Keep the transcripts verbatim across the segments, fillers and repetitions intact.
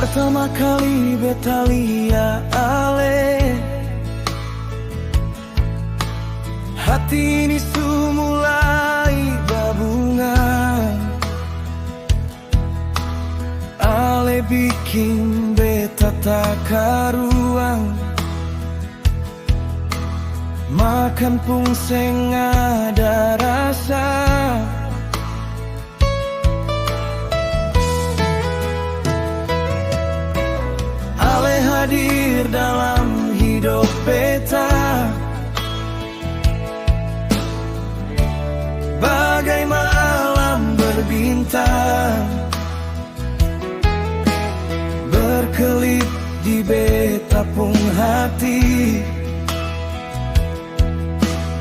Pertama kali beta lia ale, hati ini su mulai babunga. Ale biking beta takaruang, makan pung seng ada rasa. Ale hadir dalam hidop beta, bagai malam berbintang, berkelip di beta pung hati.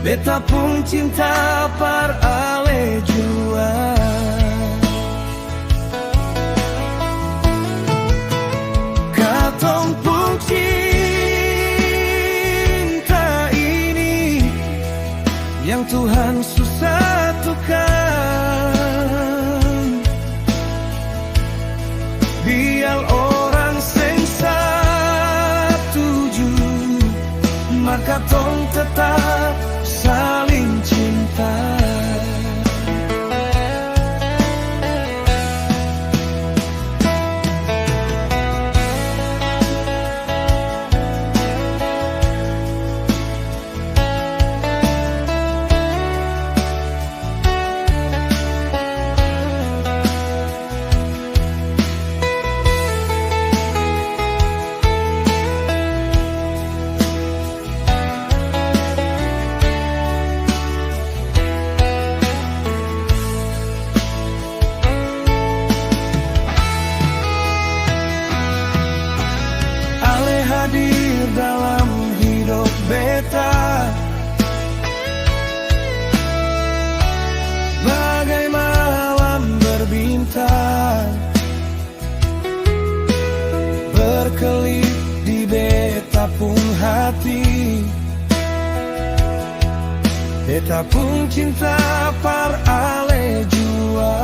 Beta pung cinta par ale jua. Katong pung cinta ini yang Tuhan su satukan. Biar orang seng satuju, mar katong tetap saling cinta. Ale hadir dalam hidop beta, bagai malam berbintang, berkelip di beta pung hati. Beta pung cinta par ale jua.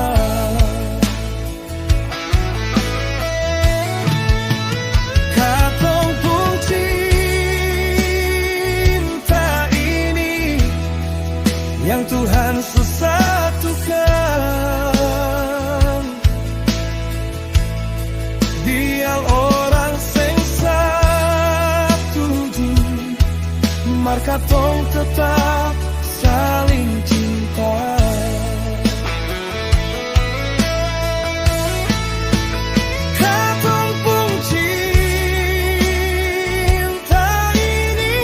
Katong pung cinta ini yang Tuhan su satukan. Biar orang seng satuju, mar katong tetap saling cinta. Katong pung cinta ini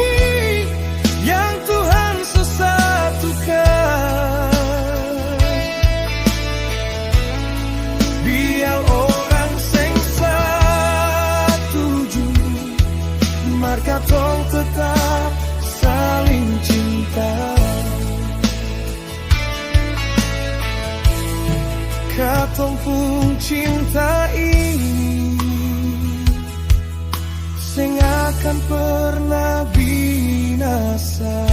yang Tuhan su satukan. Biar orang seng satuju, mar katong tetap saling cinta. Katong pung cinta ini seng akan pernah binasa.